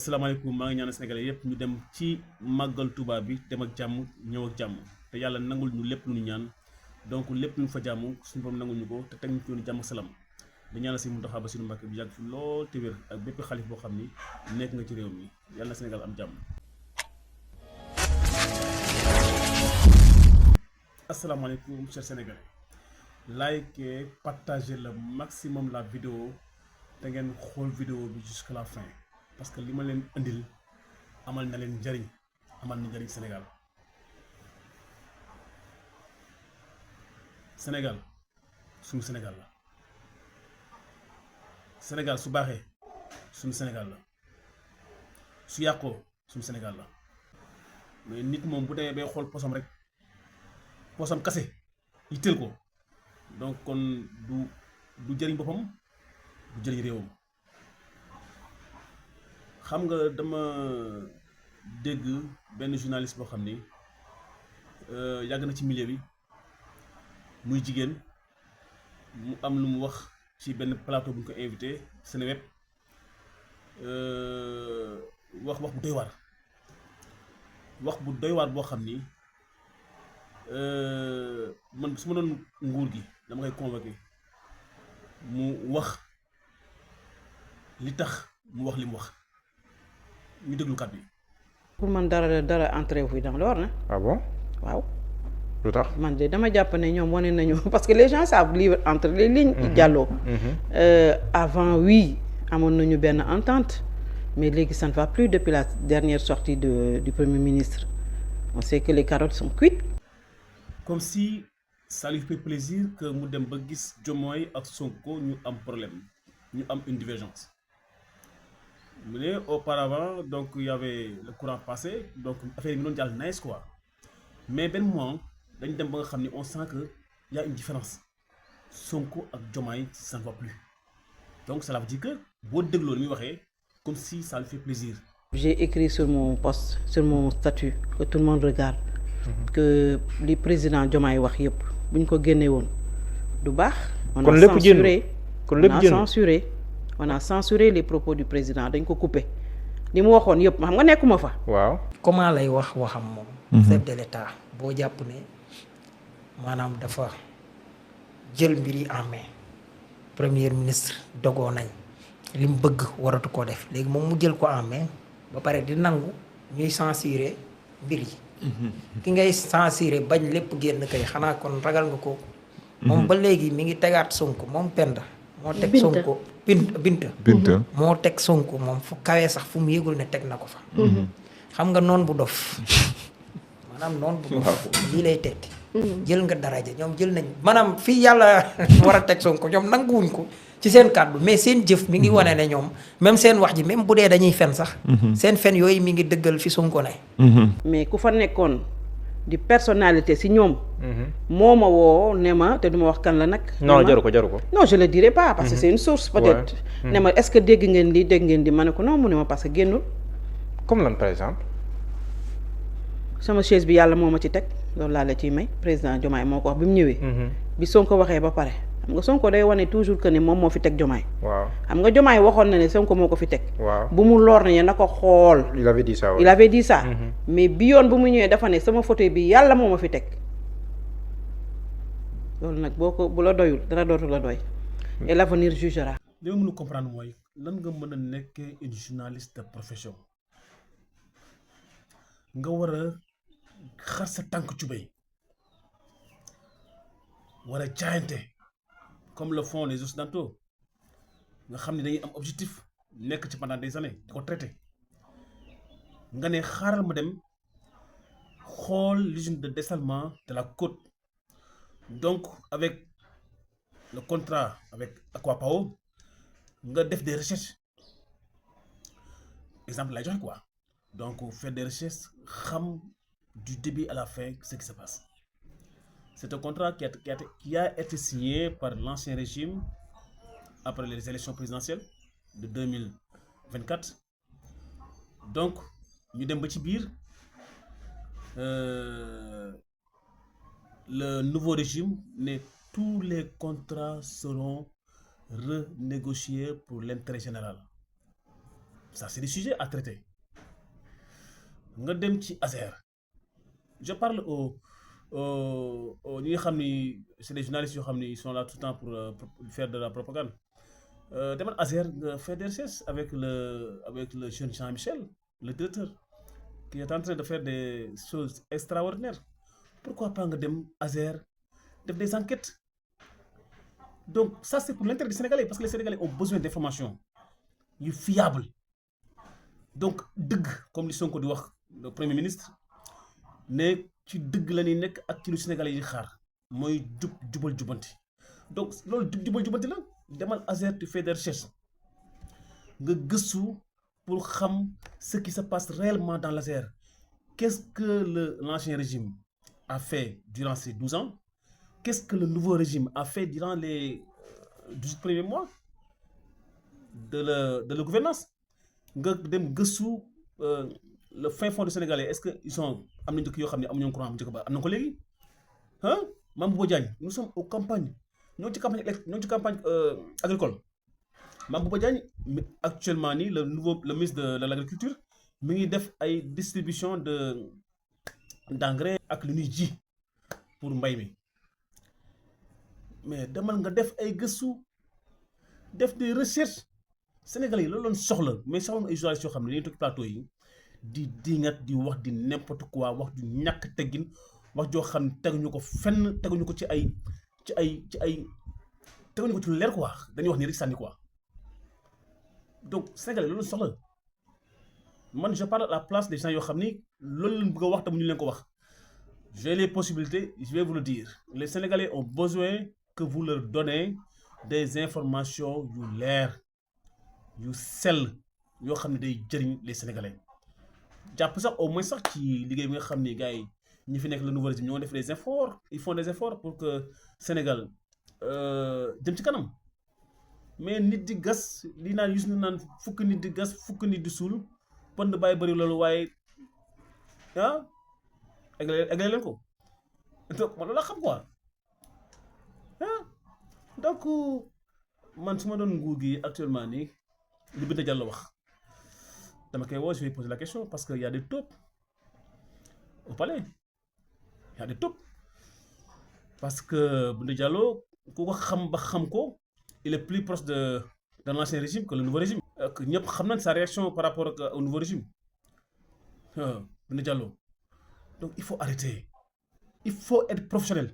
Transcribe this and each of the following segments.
asalaamaaleykum maa ngi ñaan Sénégalais yëpp ñu dem ci màggal Touba bi dem ak jàmm ñëw ak jàmm te yàlla nangul ñu lépp lu ñu ñaan donc lépp lu ñu fa jàmm suñu borom nangul ñu ko te teg ñu ci yoonu jàmm salaam di ñaanal si Mountakha Bassirou Mbacké bi yàgg fi lool te wér ak bépp xalif boo xam ni nekk nga ci réew mi yàlla na Sénégal am jàmm. asalaamaaleykum chers Sénégalais likez partagez le maximum la vidéo te ngeen xool vidéo bi jusqu'à la fin. parce que li ma leen indil amal na leen njariñ amal na njariñ Sénégal Sénégal suñu Sénégal la Sénégal su baaxee suñu Sénégal la su yàqoo suñu Sénégal la mais nit moom bu demee bay xool posam rek posam kase yitteel ko donc kon du jëriñ boppam du jëriñ réewam. xam nga dama dégg benn journaliste boo xam ni yàgg na ci milieu bi muy jigéen mu am lu mu wax ci benn plateau bu ñu ko invité Seneweb wax bu doy waar boo xam ni man su ma doon nguur gi dama koy convoqué mu wax li tax mu wax li mu wax. ñu déglu kàddu yi. pour man dara entré wu dans l'ordre. Ah bon? waaw. lu tax man de dama jàpp ne ñoom wane nañu parce que les gens savent lire entre les lignes. Diallo. Avant oui amoon nañu benn entente mais léegi ça ne va plus depuis la dernière sortie du premier ministre on sait que les carottes sont cuites. comme si ça lui fait plaisir que mu dem ba gis Diomaye ak Sonko ñu am problème ñu am une divergence. Mais auparavant donc il y avait le courant passé donc affaire yi mi doon jàll nice quoi mais benn moment dañ dem ba nga xam ni on sent que y a une différence Sonko ak Diomaye ça ne va plus donc cela veut dire que boo dégloo ni muy waxee comme si ça lui fait plaisir. J'ai écrit sur mon post sur mon statut que tout le monde regarde que li président Diomaye wax yëpp bu ñu ko génnee woon du baax. on a censuré on a censuré les propos du président dañ ko coupé li mu waxoon yëpp xam nga nekkuma fa. waaw comment lay waxam moom. chef de l'État boo jàpp ne maanaam dafa jël mbir yi en main premier ministre dogoo nañ li mu bëgg waratu koo def léegi moom mu jël ko en main ba pare di nangu ñuy censurer mbir yi. ki ngay censurer bañ lépp génn kay xanaa kon ragal nga ko. moom ba léegi mi ngi tegaat Sonko moom Penda. moo teg Sonko Binta moo teg Sonko moom fu kawee sax fu mu yëgul ne teg na ko fa. xam nga noon bu dof maanaam noon bu dof lii lay tekki. jël nga daraja ñoom jël nañ maanaam fii yàlla war a teg Sonko ñoom nanguwuñ ko ci seen kàddu mais seen jëf mi ngi wane ne ñoom même seen wax ji même bu dee dañuy fen sax. seen fen yooyu mi ngi dëggal fi Sonko ne. mais ku fa nekkoon di personnalité si ñoom. moo ma woo ne ma te duma wax kan la nag. non jaru ko non je le dirai pas parce que c'est une source peut-être. ne ma est-ce que dégg ngeen di ma ne ko non mu ne ma parce que génnul. comme lan par exemple. sama chaise bi yàlla moo ma ci teg loolu laa la ciy may président Diomaye moo ko wax bi mu ñëwee. bi Sonko waxee ba pare xam nga Sonko day wane toujours que ne moom moo fi teg Diomaye. waaw xam nga Diomaye waxoon na ne Sonko moo ko fi teg. waaw bu mu lor ne na ko xool. il avait dit ça. il avait dit ça. mais bi yoon bu mu ñëwee dafa ne sama fauteuil bi yàlla moo ma fi teg loolu nag boo ko bu la doyul dara dootu la doy. et l'avenir jugera. li ma mën a comprendre mooy lan nga mën a nekkee une journaliste de profession nga war a xar sa tànk cubéy war a jaayante comme le font les occidentaux nga xam ne dañuy am objectif nekk ci pendant des années di ko traité nga ne xaaral ma dem xool l'usine de dessalement de la côte donc avec le contrat avec Aquapao nga def des recherches exemple lay joxe quoi donc faire des recherches xam du début à la fin ce qui se passe. C'est un contrat qui a été signé par l'ancien régime après les élections présidentielles de 2024 donc ñu dem ba ci biir le nouveau régime ne tous les contrats seront renégociés pour l'intérêt général ça c'est des sujets à traiter nga dem ci Azer. Je parle aux ñi nga xam ni c'est des journalistes yoo xam ni ils sont là tout le temps pour faire de la propagande demal Azer nga faire des recherches avec le jeune Jean-Michel le directeur qui est en train de faire des choses extraordinaires. Pourquoi pas nga dem Azer def des enquêtes. Donc ça c'est pour l'intérêt des Sénégalais parce que les Sénégalais ont besoin d'informations yu fiables. Donc dëgg comme li Sonko di wax le premier ministre ne ci dëgg la ñuy nekk ak ci lu Sénégalais yi xaar mooy jubal jubanti. Donc loolu jubal jubanti la demal Azer tu fais des recherches nga gëstu pour xam ce qui se passe réellement dans l'Azer. Qu'est-ce que l'ancien régime a fait durant ces 12 ans? Qu'est-ce que le nouveau régime a fait durant les 12 premiers mois de la gouvernance? Nga dem gëstu le fin fond du Sénégalais est-ce que ils sont am nañu dëkk yoo xam ne amuñu courant bu njëkk ba am na ko léegi ah Mame Bouba Diagne nous sommes aux campagnes ñoo ci campagne agricole. Mame Bouba Diagne actuellement nii le ministre de l'agriculture mi ngi def ay distribution d'engrais ak lu ñuy ji pour mbay mi mais demal nga def ay gëstu def des recherches. Sénégalais yi loolu lañ soxla mais soxla ay journalistes yoo xam ne dañuy toog plateau yi di dingat di wax di n'importe quoi wax du ñàkk teggin wax joo xam ne teguñu ko fenn teguñu ko ci ay teguñu ko ci lu leer quoi dañuy wax ni rek sànni quoi. Donc Sénégalais loolu lañ soxla man je parle à la place des gens yoo xam ni loolu lañ bëgg a wax te mu ñu leen ko wax. J'ai les possibilités je vais vous le dire les Sénégalais ont besoin que vous leur donnez des informations yu leer. yu sell yoo xam ne day jëriñ les Sénégalais jàpp sax au moins sax ci liggéey bi nga xam ni gars yi ñi fi nekk le nouveau régime ñoo def des efforts ils font des efforts pour que Sénégal jëm ci kanam mais nit di gas li naan yus na naan fukk nit di gas fukk nit di suul pënd bàyyi bëri loolu waaye eggale leen ko donc man loolu la xam quoi donc man su ma doon nguur gi actuellement nii li Binta Diallo wax dama koy woo je vais poser la question parce que y a des taupes au palais y a des taupes parce que Binta Diallo ku ko xam ba xam ko il est plus proche de l'ancien régime que le nouveau régime. que ñëpp xam nañ sa réaction par rapport au nouveau régime Binta Diallo donc il faut arrêter il faut être professionnel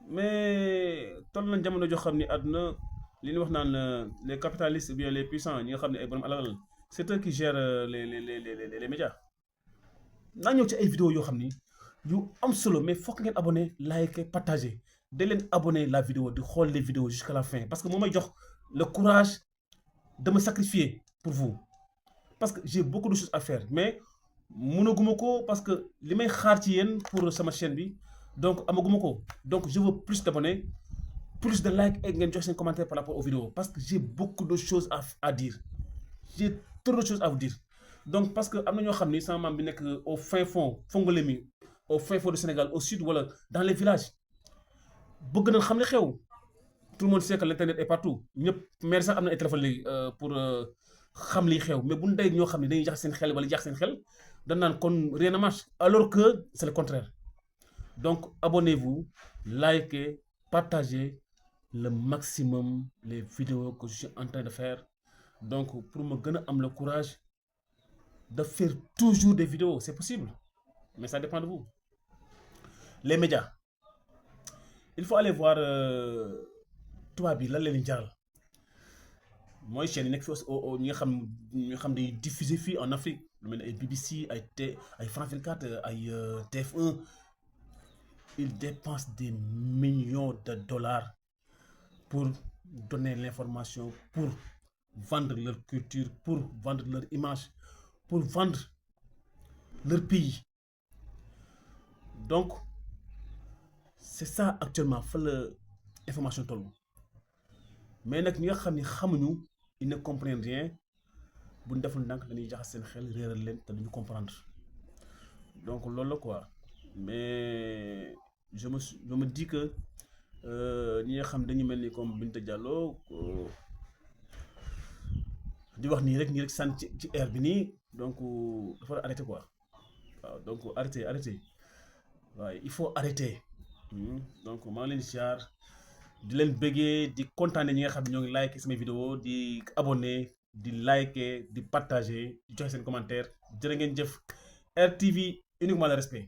mais toll nañ jamono joo xam ni àdduna li ñuy wax naan les capitalistes ou bien les puissants ñi nga xam ne ay borom alal c'est eux qui gèrent les médias. naa ñëw ci ay vidéos yoo xam ni yu am solo mais fokk ngeen abonné liker partager da leen abonné la vidéo di xool les vidéos jusqu'à la fin parce que moo may jox le courage de me sacrifier pour vous parce que j'ai beaucoup de choses à faire mais mënaguma ko parce que li may xaar ci yéen pour sama chaîne bi donc amaguma ko donc je veux plus d'abonnés plus de likes et ngeen jox seen commentaire par rapport aux vidéos parce que j'ai beaucoup de choses à dire j'ai trop de choses à vous dire donc parce que am na ñoo xam ni sama maam bi nekk au fin fond Fongolemi au fin fond du Sénégal au sud wala dans les villages bëgg nañ xam ne xew tout le monde sait que l'internet est partout ñëpp maire sax am na ay téléphone léegi pour xam liy xew mais bu ñu day ñoo xam ne dañuy jax seen xel wala jax seen xel dañ naan kon rien ne marche alors que c'est le contraire donc abonnez-vous likez partagez le maximum les vidéos que je suis en train de faire donc pour me gën a am le courage de faire toujours des vidéos c'est possible mais ça dépend de vous. Les médias il faut aller voir tubaab bi lan leen jaral mooy chaîne yi nekk fi ñi nga xam day diffuser fii en Afrique lu mel ne ay BBC ay France 24 ay TF1 ils dépensent des millions de dollars pour donner l'information pour vendre leur culture pour vendre leur image pour vendre leur pays donc c'est ça actuellement fa la information toll mais nag ñi nga xam ni xamuñu ils ne comprennent rien bu ñu deful ndànk dañuy jaxas seen xel réeral leen te duñu comprendre donc loolu la quoi mais je me dis que ñi nga xam dañu mel ni comme Binta Diallo di wax nii rek sànni ci air bi nii donc dafa war a arrêter quoi waaw donc arrêter waaye il faut arrêter donc maa ngi leen di siyaar di leen bëggee di kontaane ñi nga xam ne ñoo ngi like samay vidéo di abonné di liker di partager di joxe seen commentaire jërë ngeen jëf RTV uniquement le respect